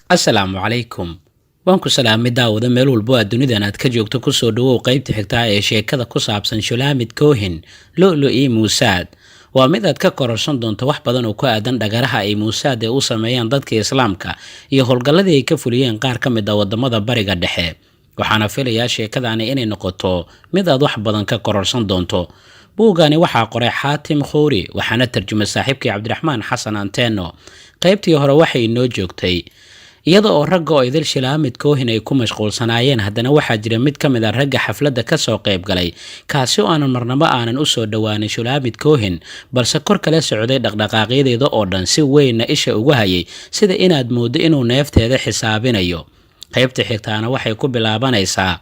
Asalaamu calaykum. Waan ku salaamay, daawada, meel walbo aad dunidan aad ka joogto. Kusoo dhawow qaybta xigtaa ee sheekada ku saabsan Shulamit Cohen, lo-lo-ii Muusaad. Waa mid aad ka kororsan doonto wax badan oo ku aadan dhagaraha ay Muusaad ee u sameeyaan dadka Islaamka iyo howlgalladii ay ka fuliyeen qaar ka mid ah wadamada Bariga Dhexe. Waxaana filayaa sheekadaani inay noqoto mid aad wax badan ka kororsan doonto. Buugani waxaa qoray Xaatim Khuuri, waxaana tarjumay saaxiibkii Cabdiraxmaan Xasan Anteno. Qaybtii hore waxay inoo joogtay iyada oo ragga oo idil Shulamit Cohen ay ku mashquulsanaayeen. Haddana waxaa jira mid ka mid a ragga xafladda kasoo qayb galay, kaasi oo aanan marnabo aanan usoo dhowaanin Shulamit Cohen, balse kor kala socday dhaqdhaqaaqyadeeda oo dhan, si weynna isha ugu hayay, sida inaad mooddo inuu neefteeda xisaabinayo. Qaybta xigtaana waxay ku bilaabanaysaa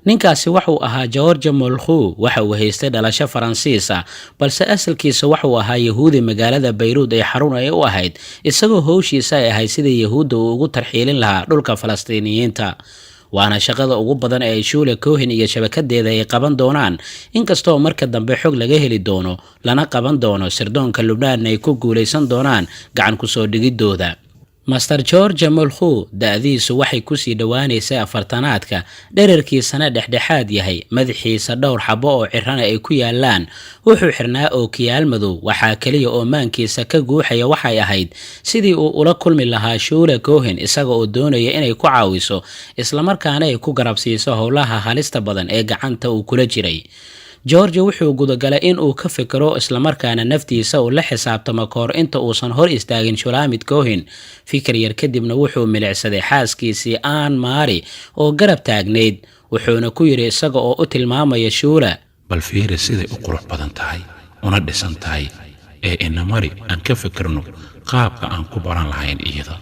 ninkaasi wuxuu ahaa George Molkhu. Waxa uu haystay dhalasho Faransiis ah, balse asalkiisa waxuu ahaa Yahuudi magaalada Bayruud ee xarun ay u ahayd, isagoo howshiisa ay ahayd sidii Yahuudda uu ugu tarxiilin lahaa dhulka Falastiiniyiinta. Waana shaqada ugu badan ee ay Shuula Cohen iyo shabakadeeda ay qaban doonaan, inkastoo marka dambe xog laga heli doono lana qaban doono, sirdoonka Lubnaanna ay ku guulaysan doonaan gacan kusoo dhigidooda. Master George Molkhu da-diisu waxay kusii dhowaanaysay afartanaadka, dherarkiisana dhexdhexaad yahay, madaxiisa dhowr xabo oo cirana ay ku yaalaan. Wuxuu xirnaa ookiyaal madow. Waxaa keliya oo maankiisa ka guuxaya waxay ahayd sidii uu ula kulmi lahaa Shuula Cohen, isaga oo doonaya inay ku caawiso, islamarkaana ay ku garabsiiso howlaha halista badan ee gacanta uu kula jiray. George wuxuu gudagalay in uu ka fikiro, islamarkaana naftiisa uu la xisaabtamo kahor inta uusan hor istaagin Shulamit Cohen. Fikir yar kadibna wuxuu milicsaday xaaskiisii Aan Maari oo garab taagnayd, wuxuuna ku yidhi isaga oo u tilmaamaya Shuula: "Bal fiiri siday u qurux badan tahay una dhisan tahay, ee inamari aan ka fikirno qaabka aan ku baran lahayn iyada."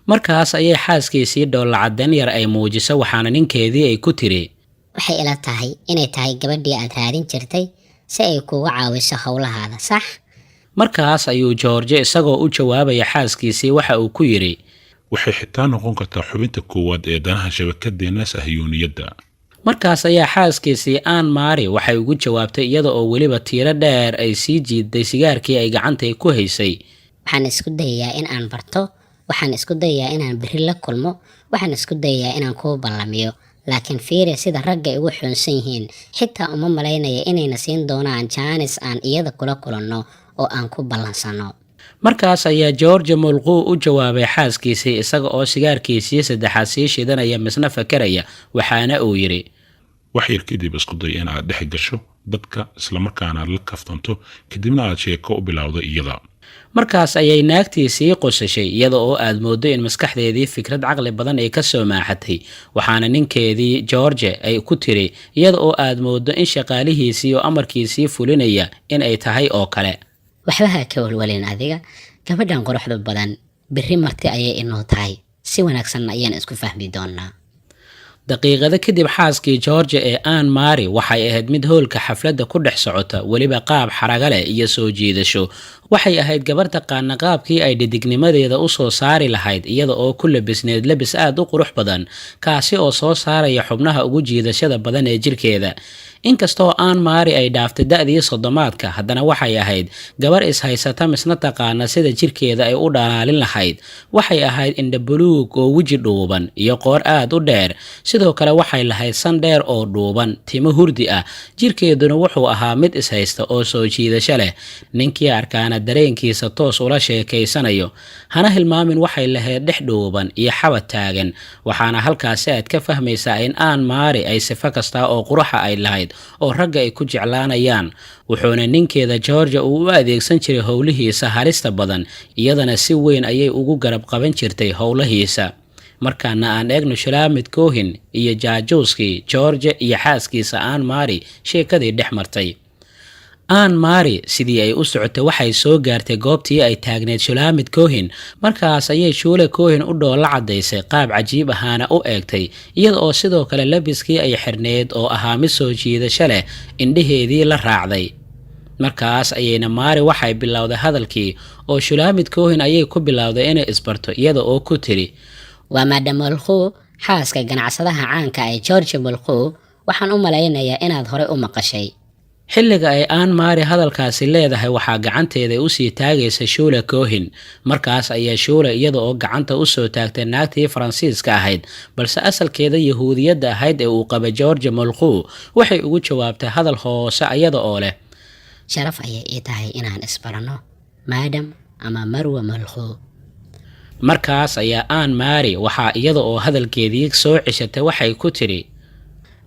Markaas ayay xaaskiisii dhoolla caddayn yar ay muujiso, waxaana ninkeedii ay ku tiri: "Waxay ila tahay inay tahay gabadhii aad raadin jirtay si ay kuuga caawiso howlahaada, sax?" Markaas ayuu George, isagoo u jawaabaya xaaskiisii, waxa uu ku yidhi: "Waxay xitaa noqon kartaa xubinta koowaad ee danaha shabakadeenna Sahyuuniyadda." Markaas ayaa xaaskiisii Aan Maari waxay ugu jawaabtay, iyada oo weliba tiiro dheer ay sii jiiday sigaarkii ay gacantay ku haysay: "Waxaan isku dayayaa in aan barto, waxaan isku dayayaa inaan berri la kulmo, waxaan isku dayayaa inaan kuu ballamiyo, laakiin fiiri sida ragga igu xoonsan yihiin. Xitaa uma malaynaya inayna siin doonaan jaanis aan iyada kula kulanno oo aan ku ballansanno." Markaas ayaa George Molquu u jawaabay xaaskiisii, isaga oo sigaarkiisii saddexaad sii shidanaya misna fakeraya, waxaana uu yidhi: "Wax yar kadib isku day in aad dhex gasho dadka, islamarkaana aad la kaftanto, kadibna aad sheeko u bilowdo iyada." Markaas ayay naagtii sii qosashay, iyada oo aad mooddo in maskaxdeedii fikrad caqli badan ay ka soo maaxatay, waxaana ninkeedii George ay ku tiri, iyada oo aad mooddo in shaqaalihiisii oo amarkiisii fulinaya in ay tahay oo kale: "Waxba ha ka walwalin adiga. Gabadhan quruxda badan berri marti ayay inoo tahay, si wanaagsanna ayaan isku fahmi doonaa." Daqiiqado kadib xaaskii George ee Ann Mari waxay ahayd mid hoolka xafladda ku dhex socota, weliba qaab xaraga leh iyo soo jiidasho. Waxay ahayd gabar taqaana qaabkii ay dhidignimadeeda u soo saari lahayd, iyada oo ku labisneed labis aad u qurux badan, kaasi oo soo saaraya xubnaha ugu jiidashada badan ee jirkeeda. Inkastoo Ann Mari ay dhaaftay da-dii soddomaadka, haddana waxay ahayd gabar is-haysata, misna taqaana sida jirkeeda ay u dhalaalin lahayd. Waxay ahayd indha buluug oo weji dhuuban iyo qoor aad u dheer. Sidoo kale waxay lahayd san dheer oo dhuuban, timo hurdi ah, jirkeeduna wuxuu ahaa mid ishaysta oo soo jiidasho leh, ninkii arkaana dareenkiisa toos ula sheekaysanayo. Hana hilmaamin, waxay lahayd dhex dhuuban iyo xabad taagan. Waxaana halkaasi aad ka fahmaysaa in Aan Maari ay sifo kasta oo quruxa ay lahayd oo ragga ay ku jeclaanayaan. Wuxuuna ninkeeda Georgia uu u adeegsan jiray howlihiisa halista badan, iyadana si weyn ayay ugu garab qaban jirtay howlahiisa. Markaana aan eegno Shulamit Cohen iyo jaajuuskii Georgia iyo xaaskiisa Aan Mari sheekadii dhex martay. Aan Mari sidii ay u socotay waxay soo gaartay goobtii ay taagneyd Shulamit Cohen. Markaas ayay Shuule Cohen u dhoolla caddaysay, qaab cajiib ahaana u eegtay, iyada oo sidoo kale labiskii ay xirneyd oo ahaa mid soo jiidasho leh indhaheedii la raacday. Markaas ayayna Maari waxay bilowday hadalkii, oo Shulamit Cohen ayay ku bilowday inay isbarto, iyada oo ku tiri: "Waa Madam Molkhu, xaaska ganacsadaha caanka ee George Molkhu. Waxaan u malaynayaa inaad horey u maqashay." Xilliga ay Aan Maari hadalkaasi leedahay, waxaa gacanteeda usii taagaysa Shuula Cohen. Markaas ayaa Shuula, iyada oo gacanta usoo taagtay naagtii Faransiiska ahayd balse asalkeeda Yahuudiyadda ahayd ee uu qabay George Molkhu, waxay ugu jawaabtay hadal hoose ayada oo leh: "Sharaf ayay ii tahay inaan isbaranno, madam ama Marwa Malkhu." Markaas ayaa Aan Maari waxaa iyada oo hadalkeedii soo ceshatay waxay ku tidhi: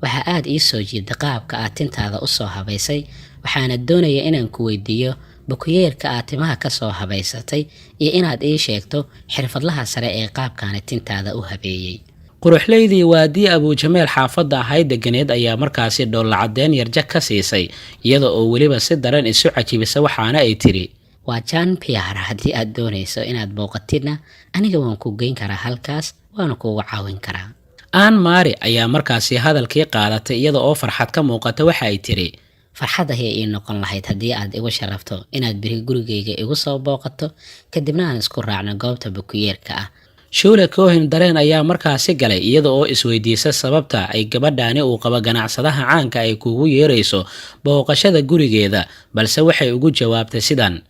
"Waxaa aada ii soo jiida qaabka aad tintaada u soo habaysay, waxaana doonaya inaan ku weydiiyo bukuyeerka aad timaha ka soo habaysatay iyo inaad ii sheegto xirfadlaha sare ee qaabkaani tintaada u habeeyey." Quruxleydii Waadii Abuujameel xaafadda ahayd deganeed ayaa markaasi dhoollacadeen yarja ka siisay, iyada oo weliba si daran isu cajibisa, waxaana ay tidhi: "Waa Jan Piar. Haddii aad doonayso inaad booqatidna, aniga waan ku geyn karaa halkaas, waana kuugu caawin karaa." Aan Maari ayaa markaasi hadalkii qaadatay, iyada oo farxad ka muuqata waxa ay tidhi: "Farxad ayay ii noqon lahayd haddii aad igu sharafto inaad beri gurigayga igu soo booqato, kadibna aan isku raacno goobta bukuyeerka ah." Shuula Cohen dareen ayaa markaasi galay, iyada oo isweydiisa sababta ay gabadhaani uu qabo ganacsadaha caanka ay kugu yeerayso booqashada gurigeeda, balse waxay ugu jawaabtay sidan: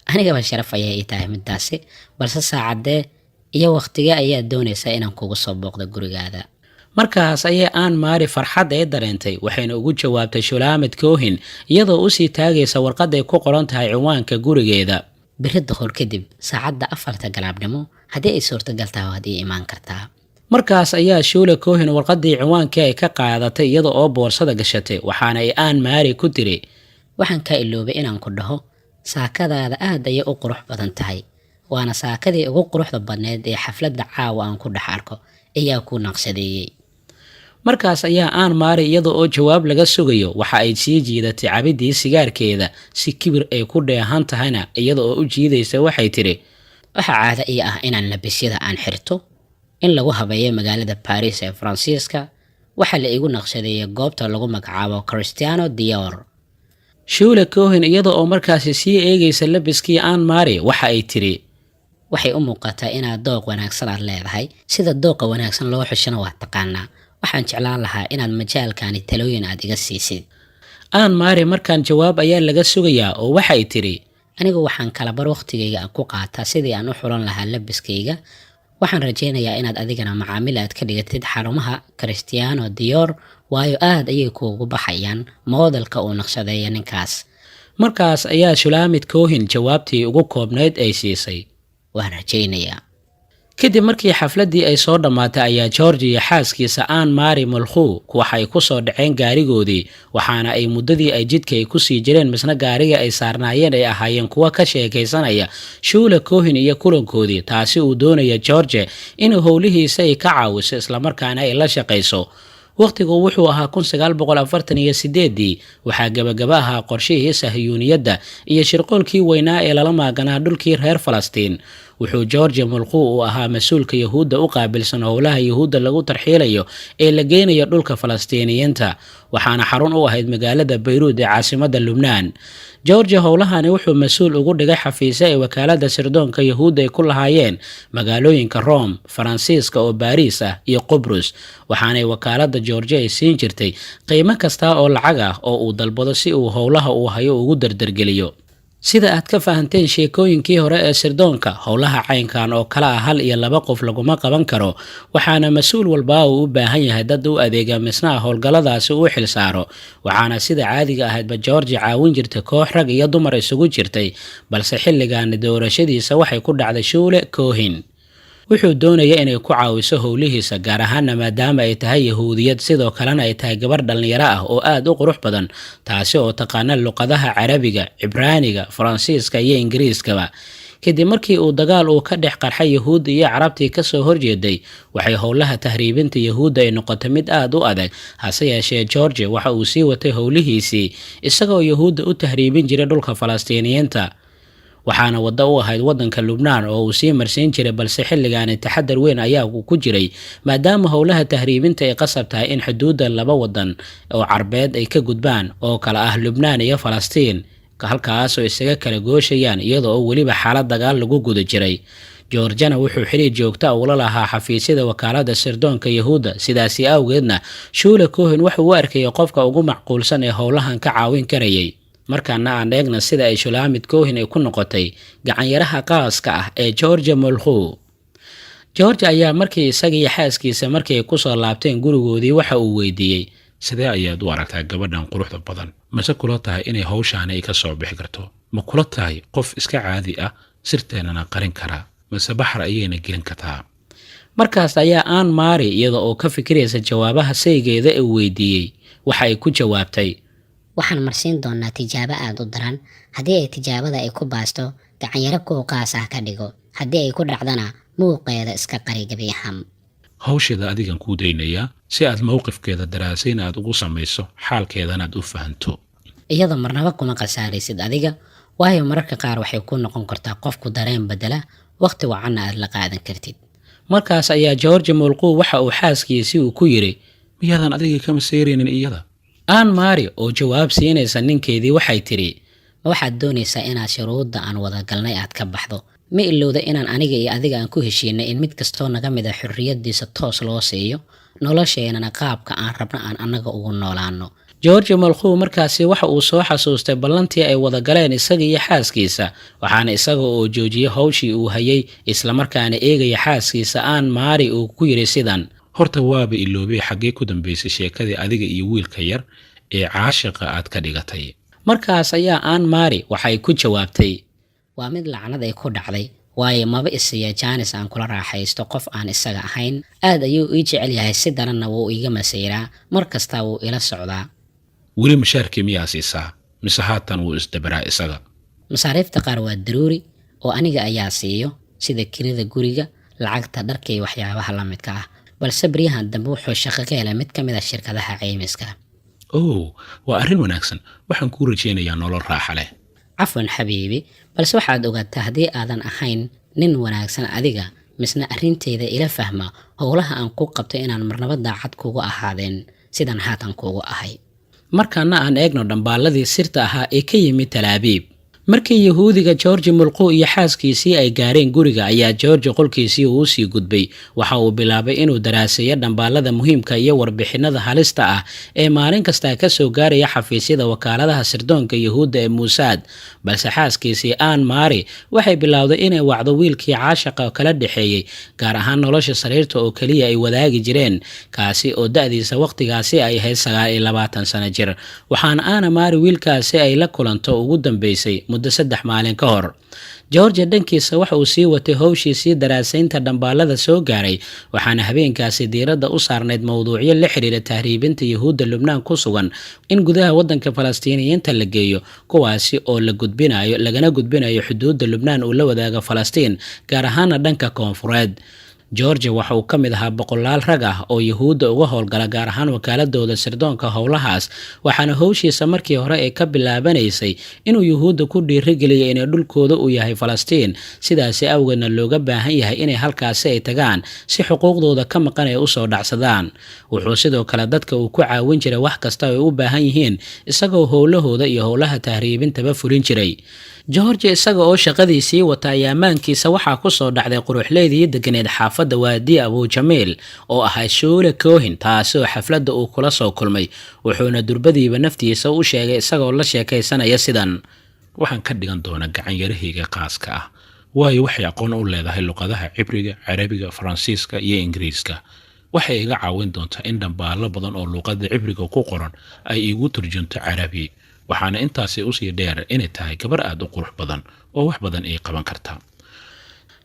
"Anigaba sharaf ayay ii tahay midaasi, balse saacadee iyo wakhtigee ayaad doonaysaa inaan kugu soo booqdo gurigaada?" Markaas ayay Aan Maari farxad ee dareentay, waxayna ugu jawaabtay Shulaamid Cohen iyadoo usii taagaysa warqaday ku qoran tahay ciwaanka gurigeeda: "Beri duhur kadib, saacadda 4ta galaabnimo, haddii ay suurtagal tahay, waad ii imaan kartaa." Markaas ayaa Shuula Cohen warqadii ciwaankii ay ka qaadatay iyada oo boorsada gashatay, waxaana ay Aan Maari ku tiri: "Waxaan kaa iloobay inaan ku dhaho, saakadaada aad ayay u qurux badan tahay, waana saakadii ugu quruxda badneed ee xafladda caawa aan ku dhex arko. Ayaa ku naqshadeeyey?" Markaas ayaa Aan Maari, iyada oo jawaab laga sugayo, waxa ay sii jiidatay cabidii sigaarkeeda si kibir ay ku dheehan tahayna iyada oo u jiidaysa waxay tidhi: "Waxaa caado ii ah inaan labisyada aan xirto in lagu habeeyo magaalada Baris ee Faransiiska. Waxaa la iigu naqshadeeyay goobta lagu magacaabo Christian Dior." Shuula Cohen iyada oo markaasi sii eegaysa labiskii Aan Maari waxa ay tidhi: "Waxay u muuqataa inaad dooq wanaagsan aad leedahay. Sida dooqa wanaagsan loo xushana waa taqaanaa. Waxaan jeclaan lahaa inaad majaalkani talooyin aad iga siisid." Aan Maari markaan jawaab ayaa laga sugayaa oo waxay tidhi: "Anigu waxaan kalabar waqtigayga ku qaataa sidii aan u xulan lahaa labiskayga. Waxaan rajaynayaa inaad adigana macaamiil aad ka dhigatid xarumaha Christian Dior, waayo aad ayay kuugu baxayaan moodalka uu naqshadeeya ninkaas." Markaas ayaa Shulaamid Cohen jawaabtii ugu koobnayd ay siisay: "Waan rajaynayaa." Kadib markii xafladdii ay soo dhammaatay ayaa George iyo xaaskiisa Aan Mari Molkhu waxay ku soo dhaceen gaarigoodii, waxaana ay muddadii ay jidka ay kusii jireen misna gaariga ay saarnaayeen ay ahaayeen kuwa ka sheekaysanaya Shuula Cohen iyo kulankoodii, taasi uu doonaya George inuu howlihiisa ay ka caawiso islamarkaana ay la shaqayso. Wakhtigu wuxuu ahaa 1948-dii. Waxaa gebagaba ahaa qorshihii Sahyuuniyadda iyo shirqoolkii weynaa ee lala maaganaa dhulkii reer Falastiin. Wuxuu George Mulqu uu ahaa mas-uulka Yahuudda u qaabilsan howlaha Yahuudda lagu tarxiilayo ee la geynayo dhulka Falastiiniyiinta, waxaana xarun u ahayd magaalada Bayruud ee caasimadda Lubnaan. George howlahani wuxuu mas-uul ugu dhigay xafiisyo ay wakaalada sirdoonka Yahuudda ay ku lahaayeen magaalooyinka Rome, Faransiiska oo Baariis ah iyo Qubrus, waxaanay wakaalada George ay siin jirtay qiimo kasta oo lacag ah oo uu dalbado si uu howlaha uu hayo ugu dardargeliyo. Sida aad ka fahanteen sheekooyinkii hore ee sirdoonka, howlaha caynkan oo kale ah hal iyo laba qof laguma qaban karo, waxaana mas-uul walbaa uu u baahan yahay dad u adeega misnaha howlgalladaasi uu xilsaaro. Waxaana sida caadiga ahaydba Georgi caawin jirtay koox rag iyo dumar isugu jirtay, balse xilligaani doorashadiisa waxay ku dhacday Shuule Cohen. Wuxuu doonaya inay ku caawiso howlihiisa, gaar ahaana maadaama ay tahay Yahuudiyad, sidoo kalena ay tahay gabar dhallinyaro ah oo aada u qurux badan, taasi oo taqaana luqadaha Carabiga, Cibraaniga, Faransiiska iyo Ingiriiskaba. Kadib markii uu dagaal uu ka dhex qarxay Yahuudda iyo Carabtii kasoo horjeeday, waxay howlaha tahriibinta Yahuudda ay noqotay mid aada u adag. Hase yeeshee George waxa uu sii watay howlihiisii, isagoo Yahuudda u tahriibin jiray dhulka Falastiiniyiinta, waxaana waddo u ahayd waddanka Lubnaan oo uu sii marsiin jiray. Balse xilligaani taxadar weyn ayaa ku jiray, maadaama howlaha tahriibinta ay qasab tahay in xuduudda laba waddan oo Carbeed ay ka gudbaan oo kala ah Lubnaan iyo Falastiin, halkaasoo isaga kala gooshayaan, iyada oo weliba xaalad dagaal lagu guda jiray. Georgena wuxuu xiriir joogta ula lahaa xafiisyada wakaalada sirdoonka Yahuudda. Sidaasi awgeedna Shuula Cohen wuxuu u arkayay qofka ugu macquulsan ee howlahan ka caawin karayay. Markaana aan eegna sida ay Shulaamid Cohen ay ku noqotay gacanyaraha qaaska ah ee Georgia Molkhu. George ayaa markii isaga iyo xaaskiisa markii ay kusoo laabteen gurigoodii waxa uu weydiiyey, sidee ayaad u aragtaa gabadhan quruxda badan? Mase kula tahay inay hawshaani ay ka soo bixi karto? Ma kula tahay qof iska caadi ah sirteennana qarin karaa, mase baxar ayayna gelin kartaa? Markaas ayaa Aan Maari, iyada oo ka fikiraysa jawaabaha saygeeda ee weydiiyey, waxa ay ku jawaabtay, waxaan marsiin doonaa tijaabo aad u daran. Haddii ay tijaabada ay ku baasto, gacanyaro kuu qaas ah ka dhigo. Haddii ay ku dhacdana, muuqeeda iska qari gebi ahaan. Hawsheeda adigan kuu daynayaa si aad mowqifkeeda daraasayn aad ugu samayso, xaalkeedana aad u fahanto. Iyadoo marnaba kuma khasaaraysid adiga, waayo mararka qaar waxay ku noqon kartaa qofku dareen bedela, wakhti wacanna aad la qaadan kartid. Markaas ayaa George Molquu waxa uu xaaskiisii uu ku yidhi, miyaadan adiga ka maseyraynin iyada? Aan Maari oo jawaab siinaysa ninkeedii waxay tidhi, ma waxaad doonaysaa inaad shuruudda aan wada galnay aad ka baxdo? Ma ilowda inaan aniga iyo adiga aan ku heshiinay in mid kastoo naga mid a xorriyadiisa toos loo siiyo, nolosheenana qaabka aan rabno aan annaga ugu noolaano? George Malkhu markaasi waxa uu soo xasuustay ballantii ay wada galeen isaga iyo xaaskiisa, waxaana isaga oo joojiyey hawshii uu hayay islamarkaana eegaya xaaskiisa Aan Maari uu ku yidhi sidan, horta waaba iloobay, xaggee ku dambaysay sheekadii adiga iyo wiilka yar ee caashiqa aad ka dhigatay? Markaas ayaa Aan Maari waxay ku jawaabtay, waa mid lacnad ay ku dhacday, waayo maba isiiya jaanis aan kula raaxaysto qof aan isaga ahayn. Aad ayuu ii jecel yahay, si daranna wuu iiga masayraa. Mar kasta wuu ila socdaa. Weli mashaarkii miyaa siisaa, mise haatan wuu isdabaraa isaga? Masaariifta qaar waa daruuri oo aniga ayaa siiyo, sida kirada guriga, lacagta dharka iyo waxyaabaha la midka ah. Balse baryahan dambe wuxuu shaqo ka helay mid ka mid ah shirkadaha caymiska. Oh, waa arrin wanaagsan. Waxaan kuu rajaynayaa nolol raaxa leh. Cafwan xabiibi, balse waxaad ogaataa haddii aadan ahayn nin wanaagsan adiga, misna arrinteyda ila fahma, howlaha aan ku qabto inaan marnaba daacad kugu ahaadeen sidaan haatan kuugu ahay. Markaana aan eegno dhambaaladii sirta ahaa ee ka yimid Talaabiib. Markii Yahuudiga Georgi Mulqu iyo xaaskiisii ay gaareen guriga ayaa Georgi qolkiisii uu usii gudbay. Waxa uu bilaabay inuu daraaseeyo dhambaalada muhiimka iyo warbixinada halista ah ee maalin kasta ka soo gaaraya xafiisyada wakaaladaha sirdoonka Yahuudda ee Muusaad. Balse xaaskiisii Aan Maari waxay bilowday inay wacdo wiilkii caashaqa kala dhexeeyey, gaar ahaan nolosha sariirta oo keliya ay wadaagi jireen, kaasi oo da-diisa waqtigaasi ay ahayd 29 sano jir. Waxaana Aana Maari wiilkaasi ay la kulanto ugu dambeysay muddo 3 maalin ka hor. Georgia dhankiisa waxa uu sii watay howshiisii daraasaynta dhambaalada soo gaaray, waxaana habeenkaasi diiradda u saarnayd mowduucyo la xiriira tahriibinta Yahuudda Lubnaan ku sugan in gudaha waddanka Falastiiniyiinta la geeyo, kuwaasi oo la gudbinayo lagana gudbinayo xuduudda Lubnaan uu la wadaago Falastiin, gaar ahaana dhanka koonfureed. Georgia waxa uu ka mid ahaa boqolaal rag ah oo Yahuudda uga howlgala, gaar ahaan wakaaladooda sirdoonka howlahaas, waxaana howshiisa markii hore ee ka bilaabanaysay inuu Yahuudda ku dhiirigeliyay inay dhulkooda uu yahay Falastiin, sidaasi awgeedna looga baahan yahay inay halkaasi ay tagaan si xuquuqdooda ka maqan ay usoo dhacsadaan. Wuxuu sidoo kale dadka uu ku caawin jiray wax kasta ay u baahan yihiin, isagoo howlahooda iyo howlaha tahriibintaba fulin jiray. George isaga oo shaqadiisii wata ayaa maankiisa waxaa kusoo dhacday quruxleydii deganeed xaafadda Waadi Abujamiil oo ahaa Shuule Cohen, taasoo xafladda uu kula soo kulmay. Wuxuuna durbadiiba naftiisa u sheegay isagoo la sheekaysanaya sidan, waxaan ka dhigan doonaa gacanyarahayga qaaska ah, waayo waxay aqoon u leedahay luqadaha Cibriga, Carabiga, Faransiiska iyo Ingiriiska. Waxay iga caawin doontaa in dhambaallo badan oo luqadda Cibriga ku qoran ay iigu turjunto Carabi, waxaana intaasi usii dheer inay tahay gabar aad u qurux badan oo wax badan ay qaban karta.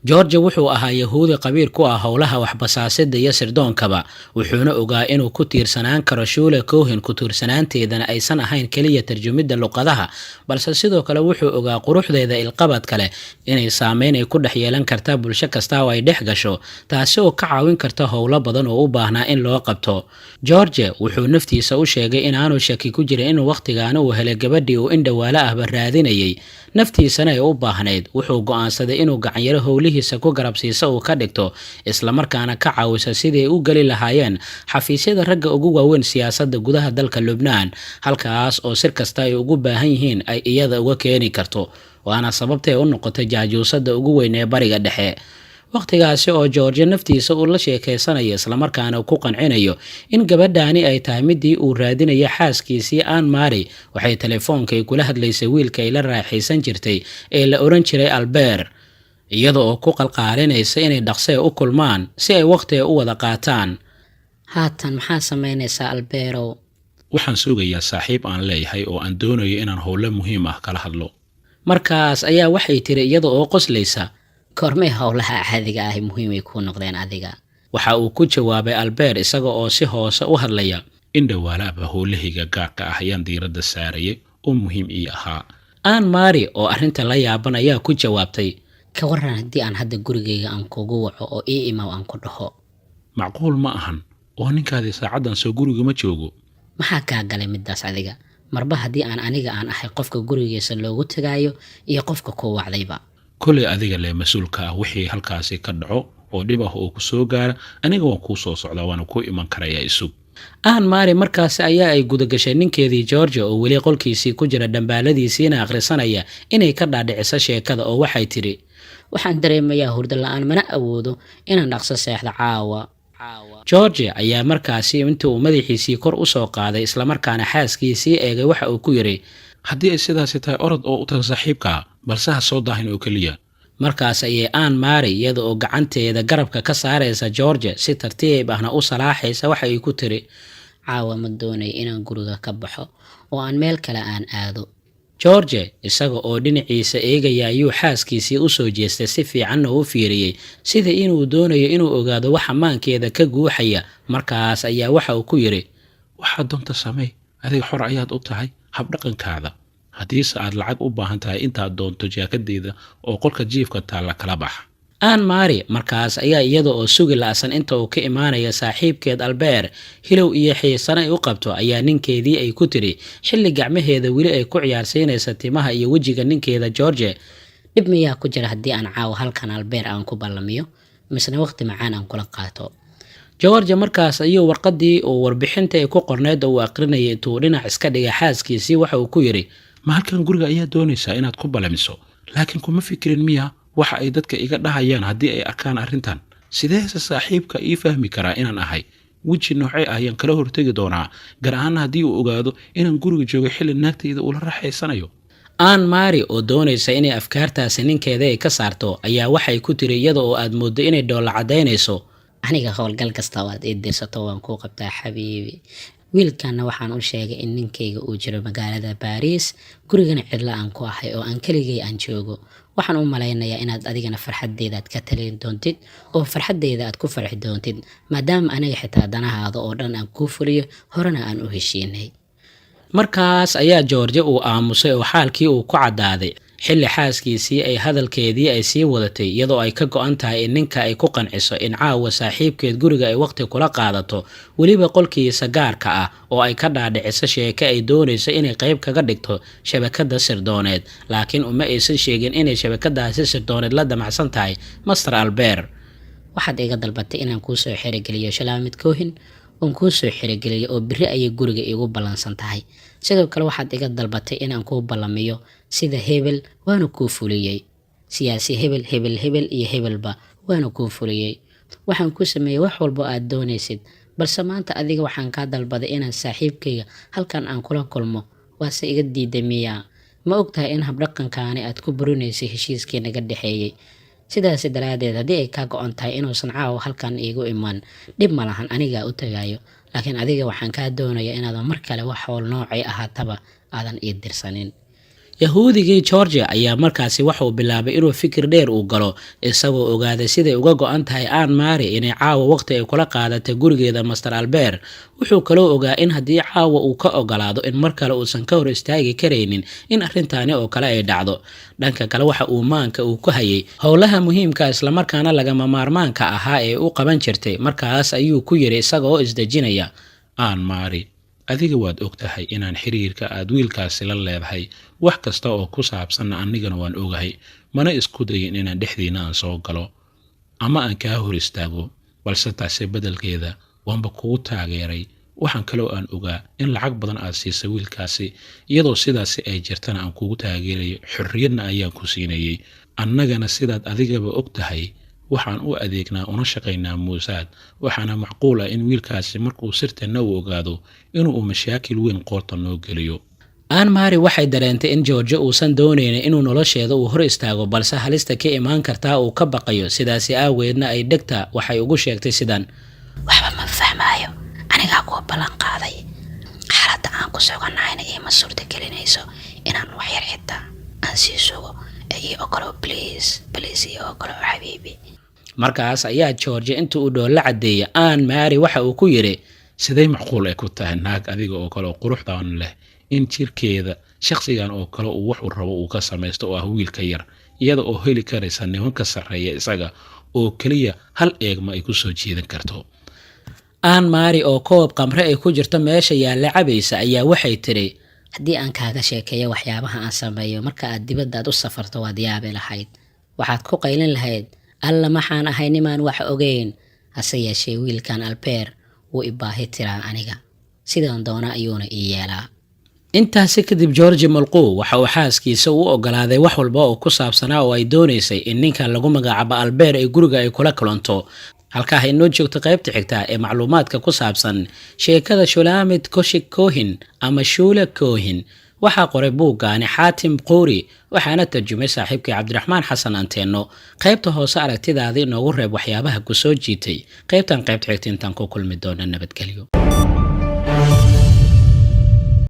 George wuxuu ahaa Yahuudi qabiir ku ah howlaha waxbasaasida iyo sirdoonkaba, wuxuuna ogaa inuu ku tiirsanaan karo Shuule Cohen, ku tiirsanaanteedana aysan ahayn keliya tarjumidda luqadaha, balse sidoo kale wuxuu ogaa quruxdeeda ilqabad kale inay saameyn ay ku dhex yeelan karta bulsho kasta oo ay dhex gasho, taasi oo ka caawin karta howlo badan oo u baahnaa in loo qabto. George wuxuu naftiisa u sheegay inaanu shaki ku jirin inuu wakhtigaana uu helay gabadhii uu in dhawaalo ahba raadinayay, naftiisana ay u baahnayd. Wuxuu go'aansaday inuu gacanyaro howlihiisa ku garabsiisa uu ka dhigto, islamarkaana ka caawisa sidii ay u geli lahaayeen xafiisyada ragga ugu waaweyn siyaasadda gudaha dalka Lubnaan, halkaas oo sir kasta ay ugu baahan yihiin ay iyada uga keeni karto, waana sababtay u noqotay jaajuusada ugu weyn ee Bariga Dhexe. Wakhtigaasi oo George naftiisa uu la sheekaysanayo, islamarkaana ku qancinayo in gabadhaani ay tahay midii uu raadinayo xaaskiisii Ann Mari, waxay telefoonka kula hadlaysay wiilka ay la raaxaysan jirtay ee la oran jiray Albeer, iyada oo ku qalqaalinaysa inay dhaqsee u kulmaan si ay wakhtiga u wada qaataan. Haatan maxaa samaynaysaa, Albeerow? Waxaan sugayaa saaxiib aan leeyahay oo aan doonayo inaan howlo muhiim ah kala hadlo. Markaas ayaa waxay tiri iyada oo qoslaysa, Koormay howlaha caadiga ahi muhiimay kuu noqdeen adiga? Waxa uu ku jawaabay Albeer isaga oo si hoose u hadlaya, In dhowaalaaba howlahayga gaarka ah ayaan diiradda saarayay oo muhiim ii ahaa. Ann Mari oo arrinta la yaaban ayaa ku jawaabtay, Ka waran haddii aan hadda gurigayga aan kugu waco oo ii imaw aan ku dhaho? Macquul ma ahan, oo ninkaadii saacaddan soo guriga ma joogo. Maxaa kaa galay midaas adiga, marba haddii aan aniga aan ahay qofka gurigiisa loogu tagaayo iyo qofka kuu wacdayba? Kolay adiga leh mas-uulka ah wixii halkaasi ka dhaco oo dhib ah oo ku soo gaara. Aniga waan kuu soo socdaa, waana kuu iman karayaa, isug. Ann Mari markaasi ayaa ay gudagashay ninkeedii Georgia oo weli qolkiisii ku jira, dhambaaladiisiina akhrisanaya, inay ka dhaadhiciso sheekada, oo waxay tidhi, Waxaan dareemayaa hurdo la-aan, mana awoodo inaan dhaqso seexdo caawa. Georgia ayaa markaasi intii uu madaxiisii kor u soo qaaday, islamarkaana xaaskiisii eegay, waxa uu ku yidhi, Haddii ay sidaasi tahay, orod oo u tag saaxiibkaa, balse ha soo daahin oo keliya. Markaas ayay Ann Mari, iyada oo gacanteeda garabka ka saaraysa Georgia, si tartiib ahna u salaaxaysa, waxa ay ku tiri, Caawa ma doonayo inaan guriga ka baxo oo aan meel kale aan aado. George isaga oo dhinaciisa eegaya ayuu xaaskiisii u soo jeestay, si fiicanna u fiiriyey, sida inuu doonayo inuu ogaado waxa maankeeda ka guuxaya. Markaas ayaa waxa uu ku yidhi, Waxaad doonta samey, adiga xor ayaad u tahay habdhaqankaada. Haddiise aad lacag u baahan tahay, intaad doonto jaakadeyda oo qolka jiifka taalla kala bax. Ann Mari markaas ayaa iyada oo sugi la'san inta uu ka imaanaya saaxiibkeed Albeer, hilow iyo xiisana ay u qabto, ayaa ninkeedii ay ku tiri xilli gacmaheeda weli ay ku ciyaarsiinaysa timaha iyo wejiga ninkeeda George, Dhib miyaa ku jira haddii aan caawa halkan Albeer aan ku ballamiyo, misna waqti macaan aan kula qaato? George markaas ayuu warqadii uu warbixinta ay ku qorneyd oo uu aqrinayay intuu dhinac iska dhigay xaaskiisii, waxa uu ku yidhi, Ma halkan guriga ayaa doonaysaa inaad ku ballamiso? Laakiin kuma fikirin miya waxa ay dadka iga dhahayaan haddii ay arkaan arrintan? Sideese saaxiibka ii fahmi karaa inaan ahay? Weji noocee ah ayaan kala hortegi doonaa, gaar ahaana haddii uu ogaado inaan guriga joogo xilli naagtayda uula raaxaysanayo? Ann Mari oo doonaysa inay afkaartaasi ninkeeda ay ka saarto ayaa waxay ku tiri, iyada oo aad mooddo inay dhoolla caddaynayso, Aniga howlgal kasta oo aad ii dirsato waan kuu qabtaa, xabiibi. Wiilkanna waxaan u sheegay in ninkayga uu jiro magaalada Baariis, gurigana cidla aan ku ahay oo aan keligay aan joogo. Waxaan u malaynayaa inaad adigana farxadeyda aad ka talin doontid oo farxadeyda aad ku farxi doontid, maadaama aniga xitaa danahaada oo dhan aan kuu fuliyo, horena aan u heshiinay. Markaas ayaa George uu aamusay oo xaalkii uu ku caddaaday, xilli xaaskiisii ay hadalkeedii ay sii wadatay, iyadoo ay ka go-an tahay in ninka ay ku qanciso in caawa saaxiibkeed guriga ay waqti kula qaadato, weliba qolkiisa gaarka ah, oo ay ka dhaadhiciso sheeke ay doonayso inay qayb kaga dhigto shabakada sirdooneed. Laakiin uma aysan sheegin inay shabakadaasi sirdooneed la damacsan tahay Master Albeer. Waxaad iga dalbatay inaan kuu soo xerogeliyo Shalaamid Koohin, oon kuu soo xerogeliyo, oo beri ayay guriga iigu ballansan tahay. Sidoo kale waxaad iga dalbatay inaan kuu ballamiyo sida hebel, waana kuu fuliyey. Siyaasi hebel, hebel, hebel iyo hebelba waana kuu fuliyey. Waxaan ku sameeyey wax walbo aad doonaysid, balse maanta adiga waxaan kaa dalbaday inaan saaxiibkayga halkan aan kula kulmo, waase iga diiday miyaa? Ma ogtahay in habdhaqankaani aad ku burinaysay heshiiskii naga dhexeeyey? Sidaasi daraaddeed, haddii ay kaa go-on tahay inuusan caawa halkan iigu iman, dhib ma lahan, anigaa u tagayo. Laakiin adiga waxaan kaa doonayaa inaadan mar kale wax howl noocay ahaataba aadan ii dirsanin. Yahuudigii Georgia ayaa markaasi waxauu bilaabay inuu fikir dheer uu galo, isagoo ogaaday siday uga go-an tahay Ann Mari inay caawa waqti ay kula qaadatay gurigeeda Master Albeer. Wuxuu kaloo ogaa in haddii caawa uu ka ogolaado, in mar kale uusan ka hor istaagi karaynin in arrintaani oo kale ay dhacdo. Dhanka kale, waxa uu maanka uu ku hayay howlaha muhiimka islamarkaana lagama maarmaanka ahaa ee u qaban jirtay. Markaas ayuu ku yidhi isaga oo isdejinaya, Ann Mari, adiga waad og tahay inaan xiriirka aad wiilkaasi la leedahay wax kasta oo ku saabsanna anigana waan ogahay, mana isku dayin inaan dhexdiina aan soo galo ama aan kaa hor istaago, balse taase beddelkeeda waanba kugu taageeray. Waxaan kaloo aan ogaa in lacag badan aad siisay wiilkaasi, iyadoo sidaasi ay jirtana aan kugu taageerayo, xorriyadna ayaan ku siinayay. Annagana sidaad adigaba og tahay Waxaan u adeegnaa una shaqaynaa Muusaad, waxaana macquul ah in wiilkaasi markuu sirteenna u ogaado inuu mashaakil weyn qoorta noo geliyo. Aan Mari waxay dareentay in George uusan doonaynin inuu nolosheeda uu hor istaago, balse halista ka imaan kartaa uu ka baqayo. Sidaasi aaweedna ay dhegta waxay ugu sheegtay sidan: Waxba ma fahmaayo, anigaa kuwa ballan qaaday. Xaaladda aan ku sugannahayna iima suurta gelinayso inaan waxyar xitaa aan sii sugo ee ii ogolow, please, please, ii ogolow, xabiibi. Markaas ayaa George inta uu dhoolla caddeeyay Aan Mari waxa uu ku yidhi: Siday macquul ay ku tahay naag adiga oo kale oo quruxdan leh in jirkeeda shakhsigan oo kale uu wuxuu rabo uu ka samaysto, oo ah wiilka yar, iyada oo heli karaysa nimanka sarreeya isaga oo keliya hal eegma ay ku soo jiidan karto? Aan Mari oo koob qamre ay ku jirto meesha yaalla cabaysa ayaa waxay tidhi: Haddii aan kaaga sheekeeyo waxyaabaha aan sameeyo marka aad dibadda aad u safarto, waad yaabi lahayd. Waxaad ku qaylin lahayd, 'Alla, maxaan ahay nimaan wax ogeyn?' Hase yeeshee wiilkan Albeer wuu i baahi tiraa aniga, sidaan doona ayuuna ii yeelaa. Intaasi kadib Georgi Malquu waxa uu xaaskiisa u ogolaaday wax walba oo ku saabsanaa oo ay doonaysay in ninkan lagu magacaabo Albeer ay guriga ay kula kulanto. Halkaa inoo joogto qaybta xigta ee macluumaadka ku saabsan sheekada Shulamid Koshik Kohin ama Shuula Kohin. Waxaa qoray buuggaani Xaatim Quuri, waxaana tarjumay saaxiibkii Cabdiraxmaan Xasan Anteenno. Qaybta hoose aragtidaada inoogu reeb waxyaabaha ku soo jiitay qaybtan. Qaybta xigta intaan ku kulmi doona, nabadgelyo.